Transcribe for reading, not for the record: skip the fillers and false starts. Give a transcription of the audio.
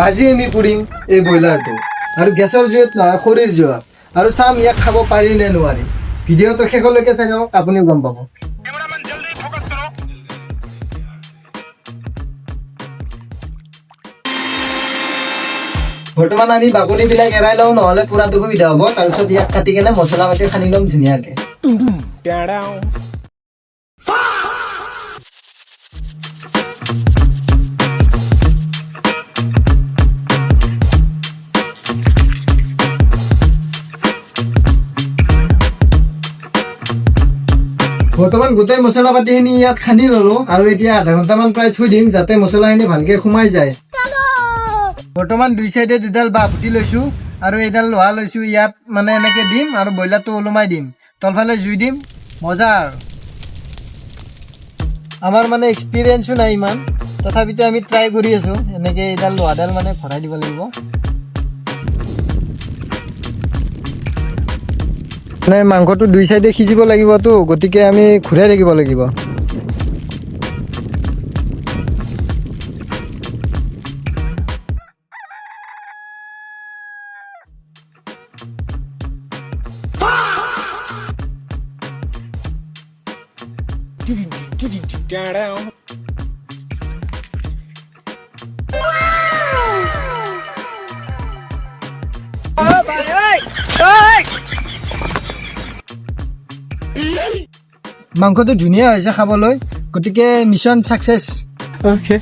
আজি আমি পুৰিম এই ব্ৰইলাৰটো আৰু গেছৰ জুইত নহয়, খৰিৰ জুইত। আৰু চাম ইয়াক খাব পাৰি নে নোৱাৰি। ভিডিঅ'টো শেষলৈকে চাই থাকক, আপুনিও গম পাব। कैमरामैन, जल्दी फोकस करो। বৰ্তমান আমি বাকলিবিলাক এৰাই লওঁ, নহ'লে পুৰাত অসুবিধা হ'ব। তাৰপিছত ইয়াক কাটি কেনে মছলা পাতি সানি ল'ম ধুনীয়াকে। বৰ্তমান গোটেই মছলা পাতিখিনি ইয়াত সানি ল'লো আৰু এতিয়া আধা ঘণ্টামান প্ৰায় থৈ দিম, যাতে মছলাখিনি ভালকে সোমাই যায়। বৰ্তমান দুই চাইডে দুডাল বাঁহ পুতি লৈছো আৰু এইডাল লোহা লৈছো। ইয়াত মানে এনেকে দিম আৰু ব্ৰইলাৰটো ওলোমাই দিম, তলফালে জুই দিম। মজা। আৰু আমাৰ মানে এক্সপিৰিয়েঞ্চো নাই ইমান, তথাপিতো আমি ট্ৰাই কৰি আছো। এনেকে এইডাল লোহাডাল মানে ভৰাই দিব লাগিব। মানে মাংসটো দুই চাইডে সিজিব লাগিবতো, গতিকে আমি ঘূৰাই থাকিব লাগিব। মাংসটো ধুনীয়া হৈছে খাবলৈ, গতিকে মিছন ছাকচেছ। Okay.